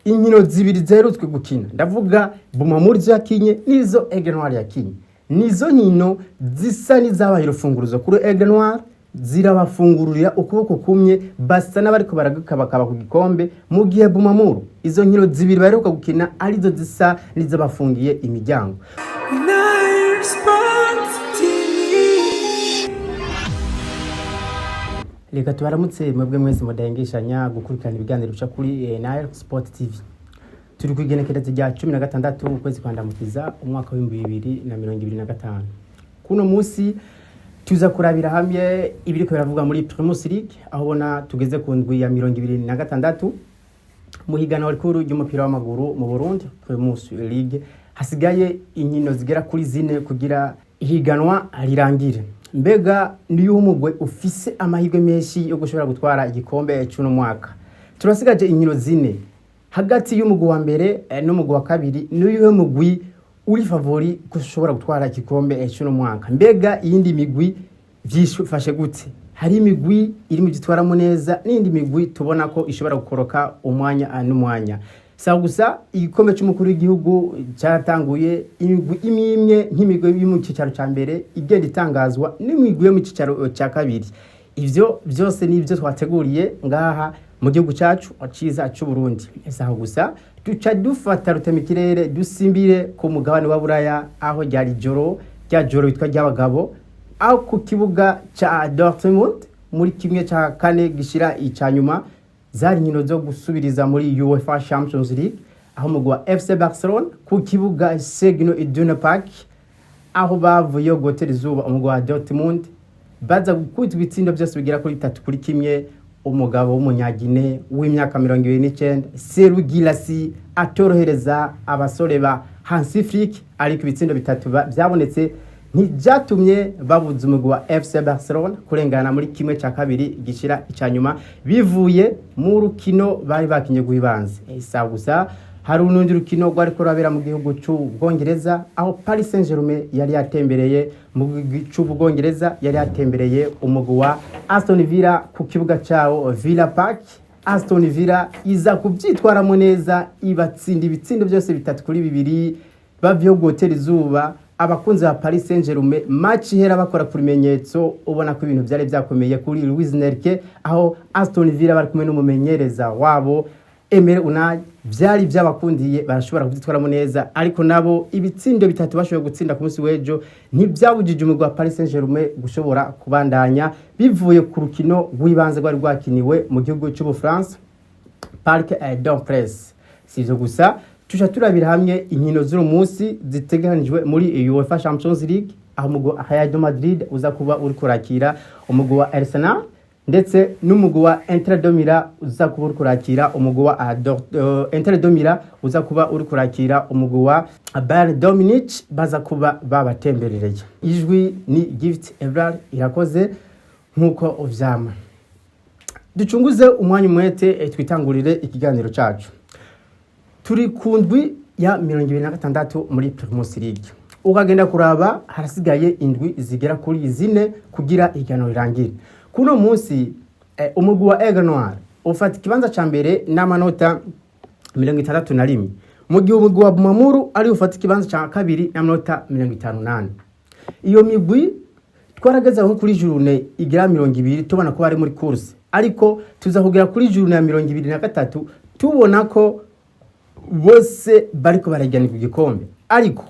Inkino zibiri ziherutswe gukina, ndavuga Bumamuru izo yakinye n'izo Aigle Noir yakinye, nizo nkino zisa n'izabaye urufunguruzo kuri Aigle Noir, zirabafungururira ukuboko kumye, basa n'abariko baragakabakaba ku gikombe, mu gihe Bumamuru izo nkino zibiri baheruka gukina arizo zisa n'izabafungiye imiryango. Nile Sport TV. Reka tubaramutse mwebwe mwese mudahengeshanya gukurikirana ibiganiro bica kuri Nile Sport TV. Turi ku igenekerezo rya 16 ukwezi kwa Ndamukiza, umwaka w'2025. Kuno munsi tuza kurabira hamwe ibiriko biravuga muri Primus League, aho ubona tugeze ku ndwi ya 26 mu higanwa rikuru ry'umupira w'amaguru mu Burundi, Primus League. Hasigaye inkino zigera kuri zine kugira ihiganwa rirangire. Mbega niyo umugwi ufise amahirwe menshi yo gushobora gutwara igikombe cy'uno mwaka? Turasigaje inkino zine. Hagati y'umugwi wa mbere n'umugwi wa kabiri, niyo mugwi uri favori gushobora gutwara igikombe cy'uno mwaka? Mbega iyindi migwi vyifashe gute? Hari imigwi iri mu gitwaramo neza n'indi migwi tubona ko ishobora gukoroka umwanya n'umwanya. Sawa, gusa igikombe cy'umukuru w'igihugu cyaratanguye, imigwi imwe imwe nk'imigwi yo mu cyicaro cya mbere igenda itangazwa n'imigwi yo mu cyicaro cya kabiri. Ivyo byose nibyo twateguriye ngaha mu gihugu cyacu ciza cy'u Burundi. Sawa, gusa duca dufata rutemikirere, dusimbire ku mugabane wa Buraya, aho ryari joro rya joro witwa ry'abagabo, aho ku kibuga ca Dortmund muri kimwe ca kane gishira ica nyuma, zari inkino zo gusubiriza muri UEFA Champions League, aho umugwi wa FC Barcelona ku kibuga Signal Iduna Park, aho bavuye gotera izuba umugwi wa Dortmund, baza gukubita ibitsindo byose bigera kuri 3-1. Umugabo w'umunyagine w'imyaka 29, Serhou Guirassy, atorohereza abasore ba Hansi Flick, ariko ibitsindo bitatu byabonetse ntibyatumye babuza umugwi wa FC Barcelona kurengana muri kimwe cya kabiri gishira icya nyuma, bivuye mu rukino bari bakinye guibanze. Sa gusa hari urundi rukino rwari kurabera mu gihugu cy'Ubwongereza, aho Paris Saint-Germain yari yatembereye mu gihugu cy'Ubwongereza, yari yatembereye umugwi wa Aston Villa ku kibuga cyawo Villa Park. Aston Villa iza kubyitwaramo neza, ibatsinda ibitsindo byose 3-2, bavyo gotera izuba abakunzi ba Paris Saint-Germain. Match ihera bakora ku bimenyetso, ubona ko ibintu byari byakomeye kuri Luis Enrique, aho Aston Villa bari kumwe n'umumenyereza wabo Emery Unai, byari byabakundiye, barashobora kubyitwaramo neza, ariko nabo ibitsindo bitatu bashoboye gutsinda ku munsi w'ejo ntibyabujije umugwi wa Paris Saint-Germain gushobora kubandanya, bivuye ku rukino rw'ibanze rwari rwakiniwe mu gihugu cy'Ubufaransa, Parc des Princes. Si ivyo gusa, tuca turabira hamwe inkino z'uno munsi ziteganijwe muri UEFA Champions League, aho umugwi wa Real de Madrid uza kuba uri kurakira umugwi wa Arsenal, ndetse n'umugwi wa Inter de Milan uza kuba uri kurakira umugwi wa Inter de Milan uza kuba uri kurakira umugwi wa Bayern de Munich, baza kuba babatemberereye. Ijwi ni Gift Evrar Irakoze nk'uko vyama. Ducunguze umwanya umwete, twitangurire ikiganiro cacu. Turi ku ndwi ya 26 muri Primus League. Ukagenda kuraba, harasigaye indwi zigera kuri zine kugira ihiganwa rirangire. Kuno munsi umugwi wa Aigle Noir ufata ikibanza ca mbere n'amanota 61, mu gihe umugwi wa Bumamuru ari ufata ikibanza ca kabiri n'amanota 58. Iyo migwi twarageze aho kuri journée igira 20 tubona ko bari muri course, ariko tuza kugera kuri journée ya 23 tubona ko bose bariko barajyana ku gikombe. Ariko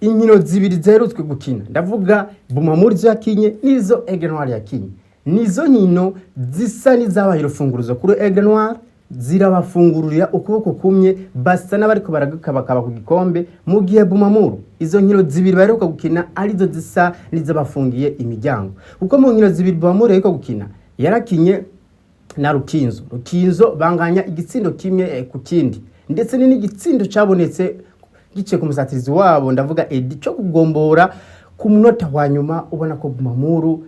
inkino zibiri ziherutswe gukina, ndavuga Bumamuru izo yakinye n'izo Aigle Noir yakinye, nizo nkino zisa n'izabaye urufunguruzo kuri Aigle Noir, zirabafungururira ukuboko kumye, basa n'abariko baragakabakaba ku gikombe, mu gihe Bumamuru izo nkino zibiri baheruka gukina arizo zisa n'izabafungiye imiryango, kuko mu nkino zibiri Bumamuru yaheruka gukina, yarakinye na Rukinzo, Rukinzo banganya igitsindo kimwe ku kindi, ndetse ni n'igitsindo cabonetse giciye ku musatirizi wabo, ndavuga Edi, cyo kugombora ku munota wa nyuma, ubona ko Bumamuru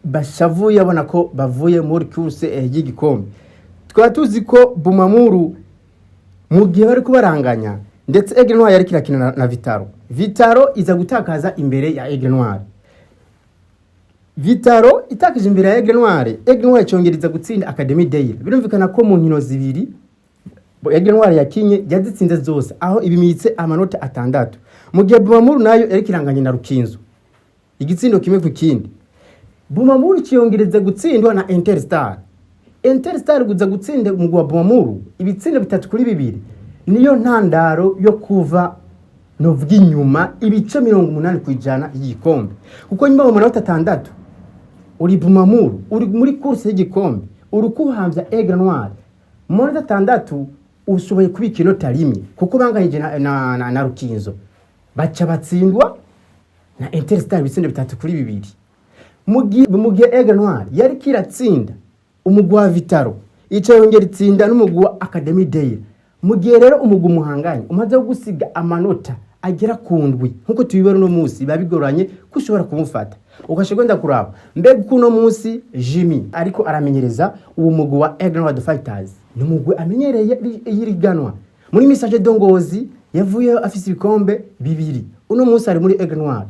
bashavuye, abona ko bavuye muri course y'igikombe. Twaba tuzi ko Bumamuru mu gihe bari kubaranganya, ndetse Aigle Noir yari kirakina na Vitaro, Vitaro iza gutakaza imbere ya Aigle Noir. Vitaro itakaje imbere ya Aigle Noir, Aigle Noir icongereza gutsinda Academy Day. Birumvikana ko mu nkino zibiri Aigle Noir yakinye yazitsinze zose, aho ibimitse amanota 6, mu gihe Bumamuru nayo yariko iranganye na Rukinzo igitsindo 1-1. Bumamuru ciyongereza gutsindwa na Interstar. Interstar guza gutsinda umugwi wa Bumamuru ibitsindo 3-2, niyo ntandaro yo kuva novuga inyuma ibice 80% y'igikombe, kuko nyuma mu manota 6 uri Bumamuru uri muri course y'igikombe, uri kuhamvya Aigle Noir mu manota 6, ushoboye kubika inota 1 kuko banganyije na Rukinzo, baca batsindwa na Interstar ibitsindo 3-2, mu gihe Aigle Noir yariko iratsinda umugwi wa Vitaro, ica yongera itsinda n'umugwi wa Academy Day. Mu gihe rero umugwi umuhanganye umaze gusiga amanota agera ku 7 nkuko tubibona uno munsi, biba bigoranye ko ushobora kumufata. Ugasha gwenda kuraba mbega uko uno munsi Jimmy ariko aramenyereza uwo mugwi wa Aigle Noir Fighters, ni umugwi amenyereye iriganwa muri Messager de Ngozi, yavuyeyo afise ibikombe 2. Uno munsi ari muri Aigle Noir,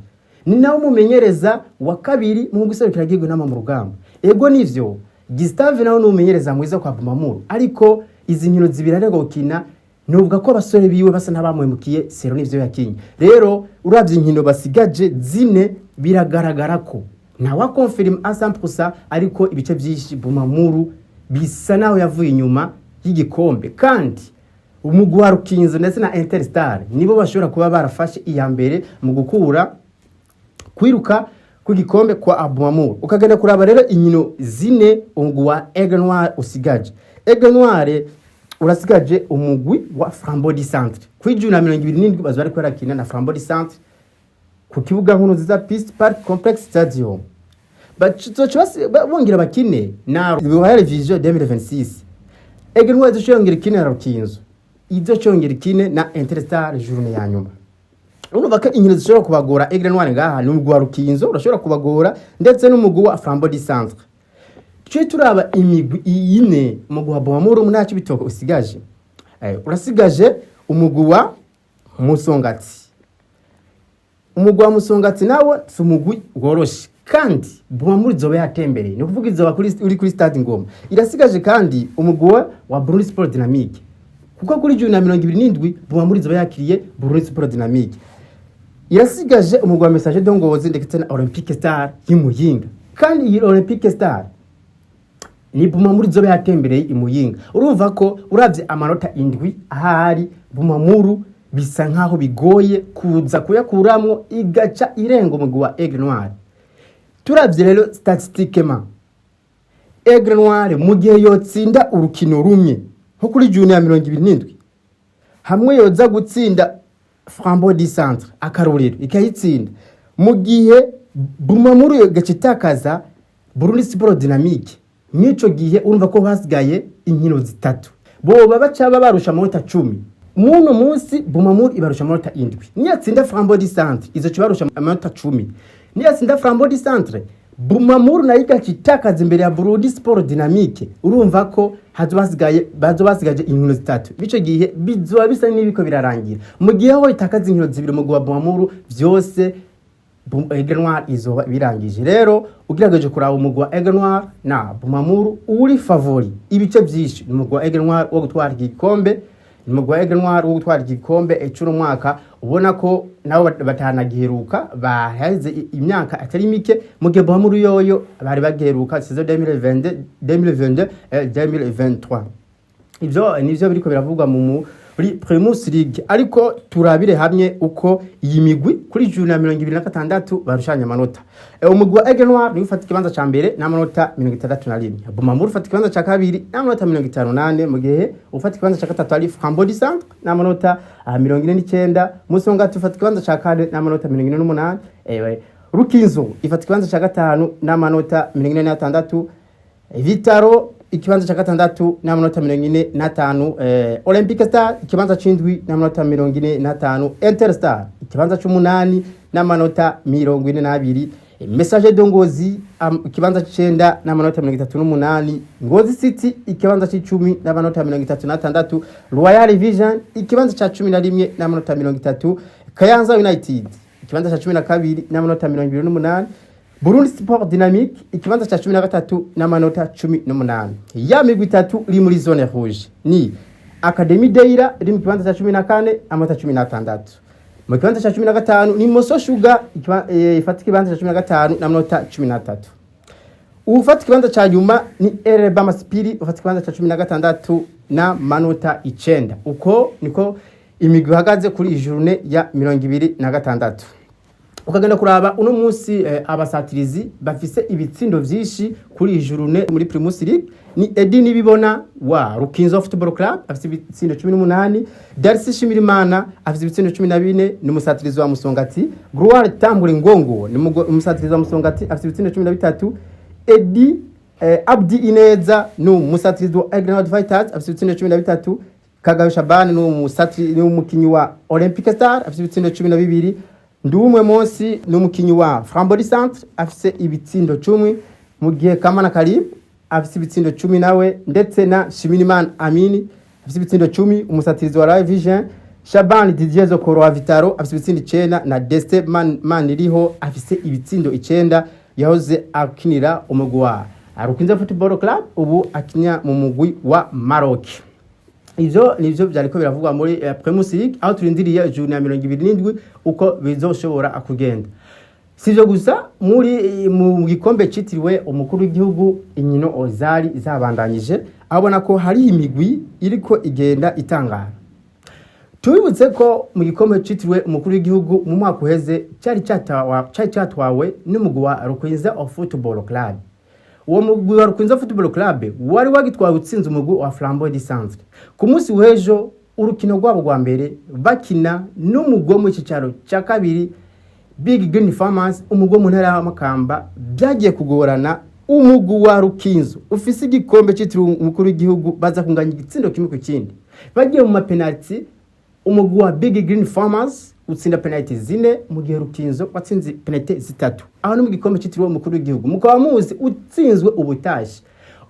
ni nawe umumenyereza wa kabiri mu guserukira igihugu Intamba mu Rugamba. Ego nivyo, Gustave nawe ni umumenyereza mwiza kwa Bumamuru, ariko izi nkino zibiri ariko gukina, nuvuga ko abasore biwe basa n'abamuhemukiye sero nivyo yakinye. Rero uravye inkino basigaje 4, biragaragara ko ntawa confirme à 100%, ariko ibice byinshi Bumamuru bisa naho yavuye inyuma y'igikombe, kandi umugwi wa Rukinzo ndetse na Interstar nibo bashobora kuba barafashe iya mbere mu gukura kwiruka ku gikombe kwa Bumamuru. Ukagenda kuraba rero inkino 4 umugwi wa Aigle Noir usigaje. Aigle Noir urasigaje umugwi wa Flambeau du Centre kuri juni na 27, bazoba bariko barakina na Flambeau du Centre ku kibuga Nkuru Nziza Peace Park Complex Stadium. Bazoca bongera bakine na Royal Vision 2026. Aigle Noir izoca yongera ikine na Rukinzo, izoca yongera ikine na Interstar journée ya nyuma. Urumva ko inkino zishobora kubagora Aigle Noir ngaha ni umugwi wa Rukinzo urashobora kubagora, ndetse n'umugwi wa Flambeau du Centre. Tuje turaba imigwi ine umugwi wa Bumamuru mu ntara Cibitoke usigaje. Urasigaje umugwi wa Musongati. Umugwi wa Musongati nawo si umugwi woroshe, kandi Bumamuru izoba yatembereye, ni ukuvuga izoba uri kuri stade Ngoma. Irasigaje kandi umugwi wa Burundi Sport Dynamique, kuko kuri juni na 27 Bumamuru izoba yakiriye Burundi Sport Dynamique. Irasigaje umugwi wa Messager de Ngozi ndetse na Olympique Star y'Imuyinga, kandi iyi Olympique Star ni Bumamuru izoba yatembereye Imuyinga. Urumva ko uravye amanota 7 ahari Bumamuru bisa nkaho bigoye kuza kuyakuramwo igaca irenga umugwi wa Aigle Noir. Turavye rero statistiquement, Aigle Noir mu gihe yotsinda urukino rumwe nko kuri juni ya 27, hamwe yoza gutsinda Flambeau du Centre akarorero ikayitsinda, mu gihe Bumamuru gaca itakaza Burundi Sport Dynamique, mw'ico gihe urumva ko hasigaye inkino 3, boba baca babarusha amanota 10. Muno munsi Bumamuru ibarusha amanota 7. Niyatsinda Flambeau du Centre izoca ibarusha amanota 10. Niyatsinda Flambeau du Centre, Bumamuru nayo igaca itakaza imbere ya Burundi Sport Dynamique, urumva ko hazoba hasigaye bazoba basigaje inkino 3. Bico gihe bizoba bisa n'ibiko birarangira. Mu gihe ho itakaza inkino 2 mu wa Bumamuru, vyose Aigle Noir izoba birangije. Rero ugerageje kuraba umugwi wa Aigle Noir na Bumamuru, uri favori ibice byinshi ni umugwi wa Aigle Noir wo gutwara igikombe, ni umugwi wa Aigle Noir wo gutwara igikombe cy'uno mwaka. Ubona ko nabo batanagiheruka, baheze imyaka atari mike, mu gihe Bumamuru yoyo bari bagiheruka saison 2022 2022 2023. Ivyo nivyo biriko biravugwa muri Primus League, ariko turabire hamwe uko iyi migwi kuri juni ya 26 barushanya amanota. Umugwi wa Aigle Noir niwe ufata ikibanza ca mbere n'amanota 61, Bumamuru ufata ikibanza ca kabiri n'amanota 54, mu gihe ufata ikibanza ca gatatu ari Flambeau du Centre n'amanota 49, Musongati ufata ikibanza ca kane n'amanota 48, Rukinzo ifata ikibanza ca gatanu n'amanota 46, Vitaro ikibanza cha gatandatu n'amanota 45, Olympic Star ikibanza c'indwi n'amanota 45, Interstar ikibanza c'umunani n'amanota 42, Messager de Ngozi ikibanza c'icenda n'amanota 38, Ngozi City ikibanza c'icumi n'amanota 36, Royal Vision ikibanza ca 11 n'amanota 30, Kayanza United ikibanza ca 12 n'amanota 28, Burundi Sport Dynamique ikibanza ca 13 n'amanota 18. Ya migwi itatu iri muri zone rouge ni Academy Deira iri mu kibanza cya 14 amanota 16. Mu kibanza cya 15 ni Moso Sugar ifata ikibanza cya 15 n'amanota 13. Ufata ikibanza cya nyuma ni Ereba Masipiri, ufata ikibanza cya 16 na manota 9. Uko niko imigwi ihagaze kuri journée ya 26. Ukagenda kuraba uno munsi, abasatirizi bafise ibitsindo vyinshi kuri iyi journée muri Primus League ni Edi Nibibona wa Rukinzo Football Club, afise ibitsindo 18. Darcy Shimirimana afise ibitsindo 14, ni umusatirizi wa Musongati. Gloire Tambure Ngongo ni umusatirizi wa Musongati, afise ibitsindo 13. Edi Abdi Ineza ni umusatirizi wa Aigle Fighters, afise ibitsindo 13. Kagayo Shabani ni umusatiri, ni umukinyi wa Olympic Star, afise ibitsindo 12. Ndumwe Munsi ni umukinyi wa Flambeau Centre, afise ibitsindo 10, mu gihe Kamana Karib afise ibitsindo 10 nawe, ndetse na Shimirimana Amini afise ibitsindo 10, umusatirizi wa Live Vision. Shaban Didier Zokoro wa Vitaro afise ibitsindo 9, na Deste Maniriho afise ibitsindo 9, yahoze akinira umugwi wa Rukinzo Football Club, ubu akinya mu mugwi wa Maroc. Ivyo nivyo vyariko biravugwa muri Primus League, aho turindiriye journée ya 27 uko bizoshobora kugenda. Sivyo gusa, muri mu gikombe citiriwe umukuru w'igihugu inkino zari zabandanyije, abona ko hari imigwi iriko igenda itangara. Tubibutse ko mu gikombe citiriwe umukuru w'igihugu mu mwaka uheze cari cyatwawe n'umugwi wa Rukinzo of Football Club. Uwo mugwi wa Rukinzo Football Club wari wagitwawe utsinze umugwi wa Flambeau du Centre. Ku munsi w'ejo, urukino rwabo rwa mbere bakina n'umugwi wo mu cicaro cya kabiri, Big Green Farmers, umugwi wo mu ntara ya Makamba, byagiye kugorana. Umugwi wa Rukinzo ufise igikombe citiriwe umukuru w'igihugu baza kunganya igitsindo 1-1. Bagiye mu mapenalty, umugwi wa Big Green Farmers utsinda penalty zine, mu gihe Rukinzo watsinze penalty zitatu. Aho ni mu gikombe citiriwe umukuru w'igihugu, mukaba muzi utsinzwe ubutashi.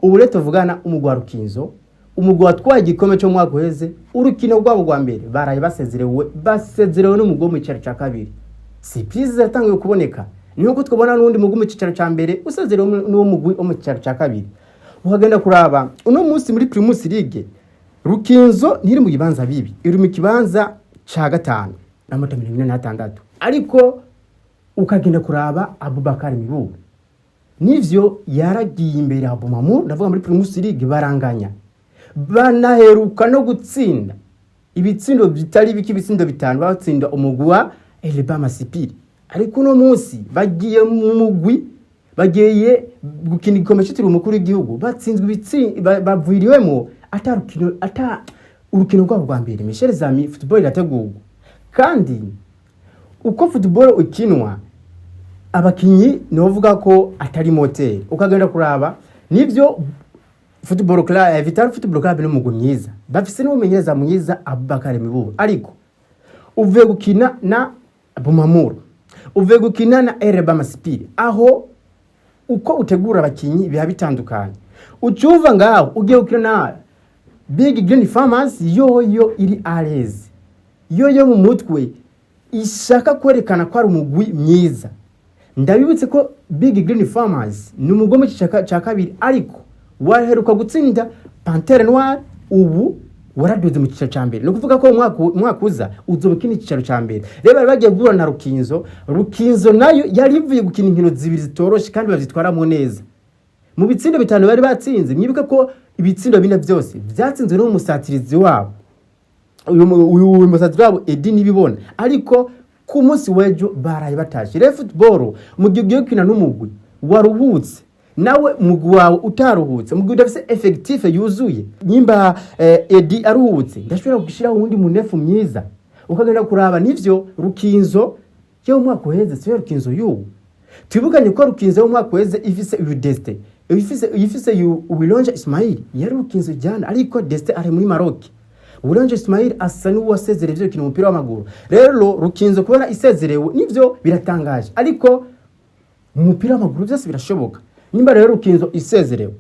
Ubu rero tuvugana, umugwi wa Rukinzo, umugwi watwaye igikombe cyo mu mwaka uheze, urukino rwabo rwa mbere baraye basezerewe n'umugwi wo mu cicaro ca kabiri. Surprise yatangiye kuboneka, ni nkuko twabona n'uwundi mugwi mu cicaro ca mbere usezerewe n'uwo mugwi wo mu cicaro ca kabiri. Ukagenda kuraba uno munsi muri Primus League, Rukinzo ntiri mu kibanza bibi, iri mu kibanza ca gatanu n'amanota 46. Ariko ukagenda kuraba Abubakar Miburo, nivyo yaragiye imbere ya Bumamu, ndavuga muri Primus League baranganya, banaheruka no gutsinda ibitsindo bitari biki, ibitsindo bitanu, batsinda umugwi wa Eleba Sipiri. Ariko uno munsi bagiye mu mugwi, bagiye gukina igikombe cyitiriwe umukuru w'igihugu, batsinzwe baviriwemo ata rukino, ata urukino rwabo rwa mbere. Michel Zami, football irategurwa, kandi uko football ukinwa abakinyi novuga ko atari moteri. Ukagenda kuraba, nivyo, football club Vital Football Club ni umugwi mwiza, bafise n'umumenyereza mwiza Abubakar Miburo, ariko uvuye gukina na Bumamuru, uvuye gukina na Ereba Masipiri, aho uko utegura abakinyi biba bitandukanye. Ucuva ngaho ugiye gukina na Big Green Farmers, yoyo iri areze, yoyo mu mutwe ishaka kwerekana ko ari umugwi mwiza. Ndabibutse ko Big Green Farmers ni umugwi wo mu cicaro cya kabiri, ariko waheruka gutsinda Panthère Noire, ubu waraduze mu cicaro cya mbere. Ni ukuvuga ko umwaka uza uzoba ukina icicaro cya mbere. Rero bari bagiye guhura na Rukinzo. Rukinzo nayo yari ivuye gukina inkino zibiri zitoroshe kandi bazitwaramo neza. Mu bitsindo bitanu bari batsinze, mwibuke ko ibitsindo bine byose byatsinzwe n'umusatirizi wabo, uyu musatirizi wabo Edi Nibibona. Ariko ku munsi w'ejo baraye batashe. Rero football, mu gihe ugiye gukina n'umugwi waruhutse, nawe umugwi wawe utaruhutse, mu gihe udafise effectif yuzuye, nyimba Edi aruhutse, ndashobora gushiraho uwundi munefu mwiza. Ukagenda kuraba, nivyo, Rukinzo yo umwaka uheze siyo Rukinzo y'ubu. Twibukanye ko Rukinzo y'umwaka uheze ifise uyu Destin, ifise uyu Wilonja Ismail, yari Rukinzo jana, ariko Destin ari muri Maroc. Wilonja Ismail asa n'uwasezereye ivyo gukina umupira w'amaguru. Rero Rukinzo kubona isezerewe, nivyo biratangaje, ariko mu mupira w'amaguru byose birashoboka. Nimba rero Rukinzo isezerewe,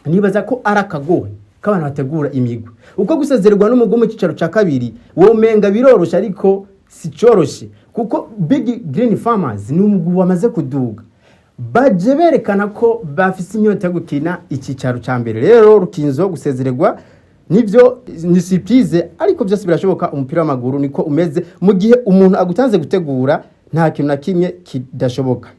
nibaza ko ari akagohe k'abantu bategura imigwi. Uko gusezererwa n'umugwi mu cicaro ca kabiri womenga biroroshe, ariko si coroshe, kuko Big Green Farmers ni umugwi wamaze kuduga, baje berekana ko bafise inyota yo gukina icicaro ca mbere. Rero Rukinzo gusezererwa Nivyo, ni surprise, ariko byose birashoboka. Umupira w'amaguru niko umeze. Mu gihe umuntu agutanze gutegura, nta kintu na kimwe kidashoboka.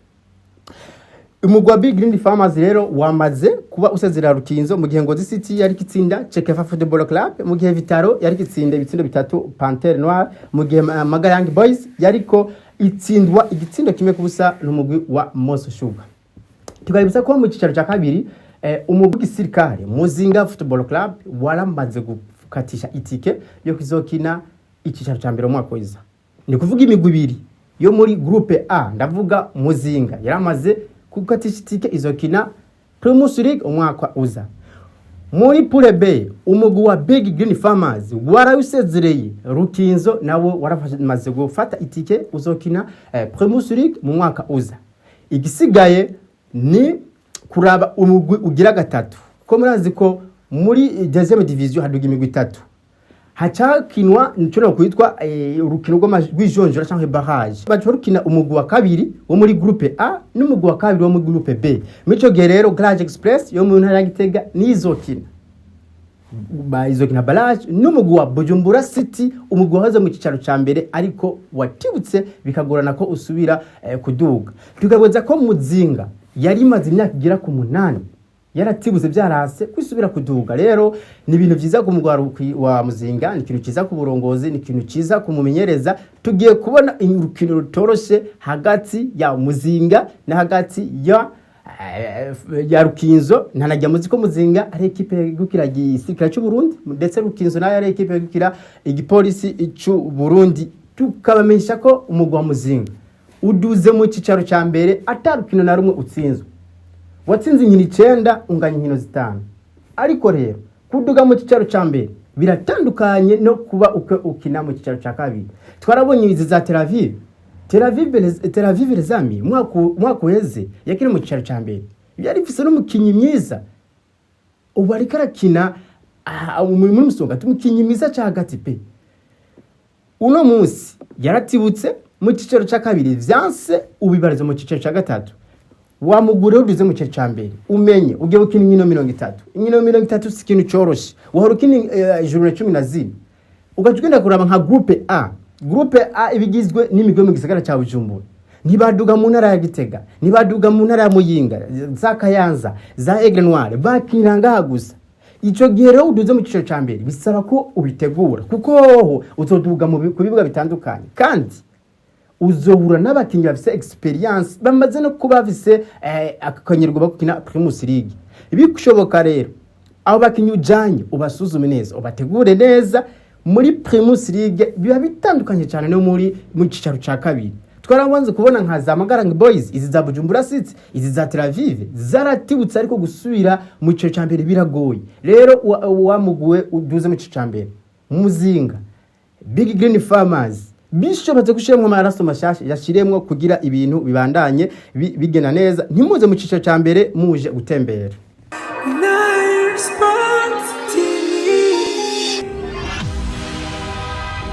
Umugwi wa Big Green Farmers rero wamaze kuba usezerera Rukinzo, mu gihe Ngozi City yari kitsinda Cekefa Football Club, mu gihe Vitaro yari kitsinda ibitsindo 3 Panthère Noire, mu gihe Maga Young Boys yariko itsindwa igitsindo 1-0 n'umugwi wa Moso Sugar. Tukaributsa ko mu cicaro cya kabiri, umugwi w'igisirikare Muzinga Football Club waramaze gukatisha itike yo kuzokina icicaro cya mbere umwaka wiza. Ni kuvuga imigwi ibiri yo muri groupe A, ndavuga Muzinga yaramaze gukatisha itike izokina Primus League umwaka uza. Muri poule B, umugwi wa Big Green Farmers warawusezereye Rukinzo, nawo waramaze gufata itike uzokina Primus League mu mwaka uza. Igisigaye ni kuraba umugwi ugira gatatu, ko murazi ko muri deuxième division haduga imigwi itatu, hacakinwa nshobora kwitwa urukino rw'ijonjora cyangwa barrage. Baca rukina umugwi wa kabiri wo muri groupe A n'umugwi wa kabiri wo muri groupe B. Muri ico gihe rero, Garage Express yo mu ntara ya Gitega nizokina izokina barrage n'umugwi wa Bujumbura City, umugwi wahoze mu cicaro ca mbere ariko watibutse bikagorana ko usubira kuduga. Tukabaza ko Muzinga yari imaze imyaka igera ku 8 yaratibutse, byarase kwisubira kuduga. Rero ni ibintu vyiza ku mugwi wa Muzinga, ni ikintu cyiza ku burongozi, ni ikintu cyiza kumumenyereza. Tugiye kubona urukino rutoroshe hagati ya Muzinga na hagati ya Rukinzo. Ntanajya muzi ko Muzinga ari ekipe yegukira igisirikare cy'u Burundi, ndetse Rukinzo nayo ari ekipe yegukira igipolisi cy'u Burundi. Tukabamenyesha ko umugwi wa Muzinga uduze mu cicaro ca mbere ata rukino na rumwe utsinzwe. Watsinze inkino 9, unganya inkino 5. Ariko rero kuduga mu cicaro ca mbere biratandukanye no kuba uko ukina mu cicaro ca kabiri. Twarabonye izi za Tel Aviv. Tel Aviv les amis, umwaka uheze yakina mu cicaro ca mbere, yari ifise n'umukinyi mwiza. Ubu ariko arakina muri Musonga, umukinyi mwiza ca hagati pe. Uno munsi yaratibutse mu cicaro ca kabiri, vyanse, ubibariza mu cicaro ca gatatu. Wamugura uduze mu cicaro ca mbere, umenye ugiye gukina inkino 30. Inkino 30 si ikintu coroshe. Wahora ukina ijuru 14, ugaca ugenda kuraba nka groupe A. Groupe A ibigizwe n'imigwi yo mu gisagara ca Bujumbura. Ntibaduga mu ntara ya Gitega, ntibaduga mu ntara ya Muyinga, za Kayanza, za Aigle Noire, bakinira ngaha gusa. Ico gihe rero uduze mu cicaro ca mbere bisaba ko ubitegura, kuko hoho uzoduga ku bibuga bitandukanye, kandi uzohura n'abakinnyi bafise experience, bamaze no kuba bafise akanyerwa bakina Primus League. Bishoboka rero abo bakinnyi ujanye ubasuzume neza, ubategure neza. Muri Primus League biba bitandukanye cyane no mu cicaro ca kabiri. Twarabanze kubona nka za Magarangi Boys, izi za Bujumbura City, izi za Tel Aviv zaratibutse, ariko gusubira mu cicaro ca mbere biragoye. Rero wamuguwe uduze mu cicaro ca mbere, Muzinga, Big Green Farmers, bishobotse gushyiramo amaraso mashasha, yashiremwo kugira ibintu bibandanye bigena neza. Ntimuze mu cicaro ca mbere muje gutembera. Nine Sport.